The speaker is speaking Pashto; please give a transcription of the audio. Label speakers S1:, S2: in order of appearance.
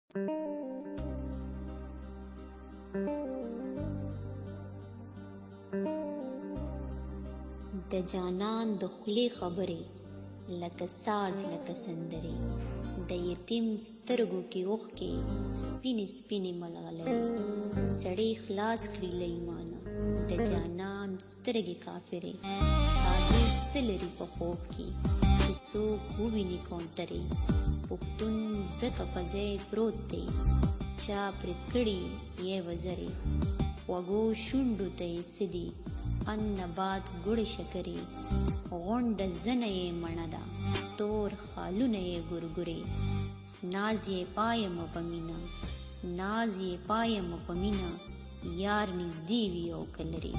S1: د جانان د خولې خبرې لکه ساز لکه سندرې، د یتیم سترګو کې اوښکې سپینې سپینې ملغلرې. سړی خلاص کړي له ایمانه د جانان سترګې کافرې. تعبیر څه لري په خوب کې چې څوک وویني کونترې. پښتون ځکه په ځای پروت دی چا پرې کړي یې وزرې. خوږو شونډو ته یې څه دي ان نبات ګوړې شکرې. غونډه زنه یې مڼه ده تور خالونه یې ګورګورې. ناز یې پایمه په مینه، ناز یې پایمه په مینه، یار نږدې وي او که لرې.